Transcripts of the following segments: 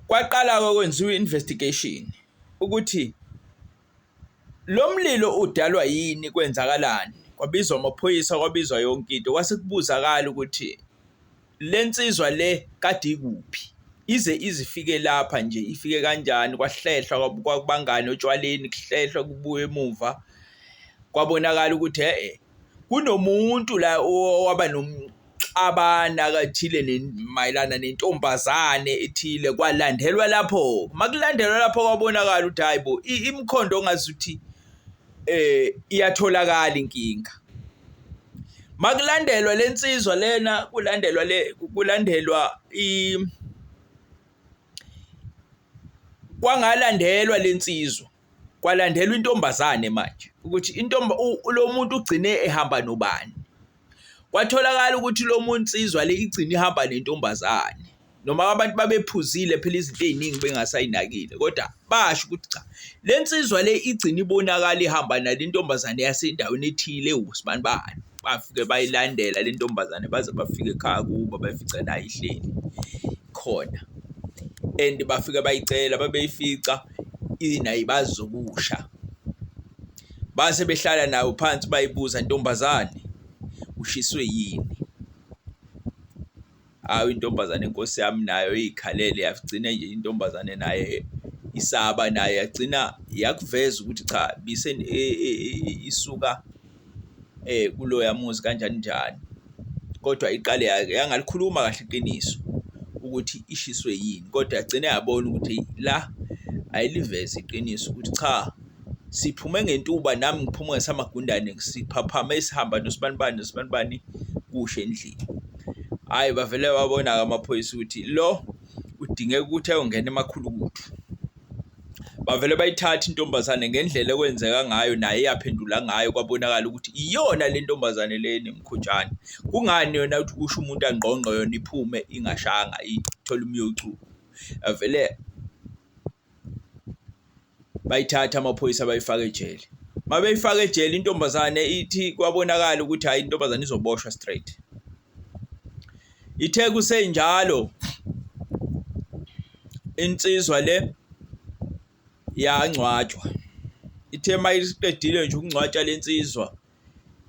Kwaqala kwenziwa i-investigation ukuthi lo mlilo udalwa yini, kwenzakalani? Kwabizwa amaphoyisa, kwabizwa yonke into, kwase kubuzakala ukuthi le nsizwa le kade ikuphi, ize izifike lapha nje, ifike kanjani? Kwahlehlwa kwabangani otshwaleni, kuhlehlwa kubuya emuva, kwabonakala ukuthi e-e kunomuntu la owaba xabana kathile mayelana nentombazane ethile, kwalandelwa lapho. Uma kulandelwa lapho kwabonakala ukuthi hhayi bo, imikhondo ongazuthi iyatholakala inkinga. Uma kulandelwa le nsizwa lena, kulandelwa le, kulandelwa kwangalandelwa le nsizwa, kwalandelwa intombazane manje ukuthi intombi, lo muntu ugcine ehamba nobani. Kwatholakala ukuthi lo muntu insizwa le igcine ihamba nentombazane, noma abantu babephuzile phela izinto ey'ningi bengasay'nakile, kodwa basho ukuthi cha, le nsizwa le igcine ibonakala ihamba nale ntombazane yasendaweni ethile ewusibanibani. Bafike bayilandela le ntombazane baze bafika ekhaya kubo, bayifica nayo ihleli khona and bafike bayicela, babeyifica inay'bazi zokusha. Base behlala nayo phansi bayibuza, ntombazane, ushiswe yini? Hawu, intombazane nkosi yami nayo iy'khalele, yagcina nje intombazane naye isaba nayo, yagcina yakuveza ukuthi cha bise isuka kuloya muzi kanjani njani. Kodwa iqale yangalikhuluma kahle iqiniso ukuthi ishiswe yini, kodwa yagcina yabona ukuthi eyi la ayiliveze iqiniso ukuthi cha, siphume ngentuba nami ngiphume ngesamagundane, siphaphame sihamba nosibanibani nosibanibani kusha endlini. Hhayi, bavele babona-ke amaphoyisa ukuthi lo udingeka ukuthi ayongena emakhulukuthu. Bavele bayithatha intombazane ngendlela ekwenzeka ngayo naye eyaphendula ngayo, kwabonakala ukuthi iyona le ntombazane le enemkhonjane. Kungani yona ukuthi kusho umuntu angqongqe yona iphume ingashanga ithole umyocu? Yavele bayithatha amaphoyisa bayifaka ejele. Uma beyifaka ejele intombazane ithi kwabonakala ukuthi hhayi intombazane izoboshwa straight. Ithe kusenjalo insizwa le yangcwatshwa. Ithe uma isiqedile nje ukungcwatsha le nsizwa,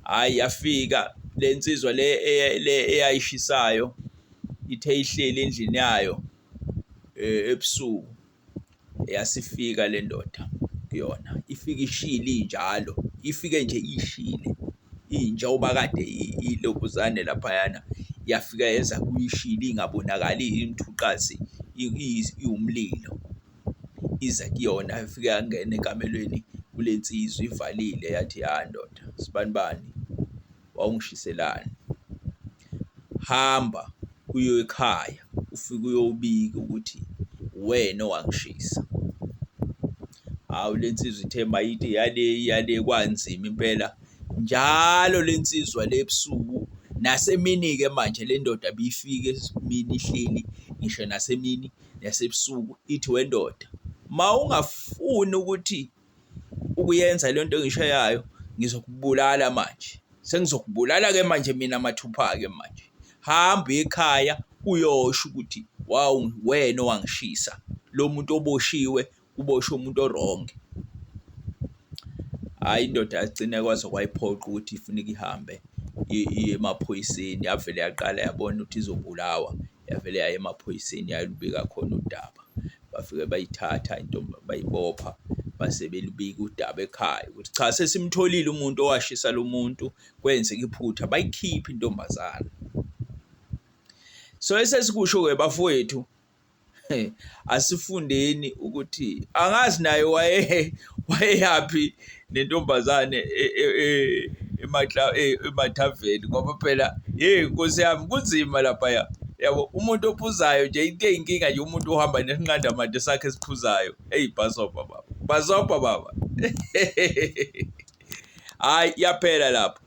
hhayi yafika le nsizwa le le eyayishisayo, ithe ihleli endlini yayo ebusuku, yasifika le ndoda kuyona, ifike ishile injalo, ifike nje ishile injengoba kade ilokhuzane laphayana, yafika yeza kuyo ishile ingabonakali imthuqazi iwumlilo. Iza kuyona, yafike yangena ekamelweni kule nsizwa ivalile yathi, ya ndoda sibanibani wawungishiselani? Hamba uye ekhaya ufike uyobika ukuthi uwena owangishisa. Hawu, le nsizwa ithe mayithi yale yale kwanzima impela, njalo le nsizwa le ebusuku nasemini-ke manje le ndoda biyifika emini ihleli ngisho nasemini nasebusuku ithi, wendoda uma ungafuni ukuthi ukuyenza le nto engishayayo ngizokubulala manje, sengizokubulala-ke manje mina mathupha-ke manje. Hamba uye ekhaya uyosho ukuthi wena owangishisa, lo muntu oboshiwe uboshwe umuntu o-wrong. Hhayi, indoda yagcina kwaze kwayiphoqa ukuthi ifuneka ihambe iye emaphoyiseni, yavele yaqala yabona ukuthi izobulawa, yavele yaya emaphoyiseni yayolubika khona udaba. Bafike bayithatha intombi bayibopha, base belubika udaba ekhaya ukuthi cha, sesimtholile umuntu owashisa lo muntu, kwenzeka iphutha, bayikhiphe intombazane. So esesikusho-ke bafowethu, asifundeni ukuthi angazi naye waye wayeyaphi nentombazane emathaveni ngoba phela hheyi nkosi yami kunzima laphaya. Yabo, umuntu ophuzayo nje into eyinkinga nje umuntu ohamba nesinqandamathe sakhe esiphuzayo. Eyi bhasobha baba, bhasobha baba. Hhayi iyaphela lapho.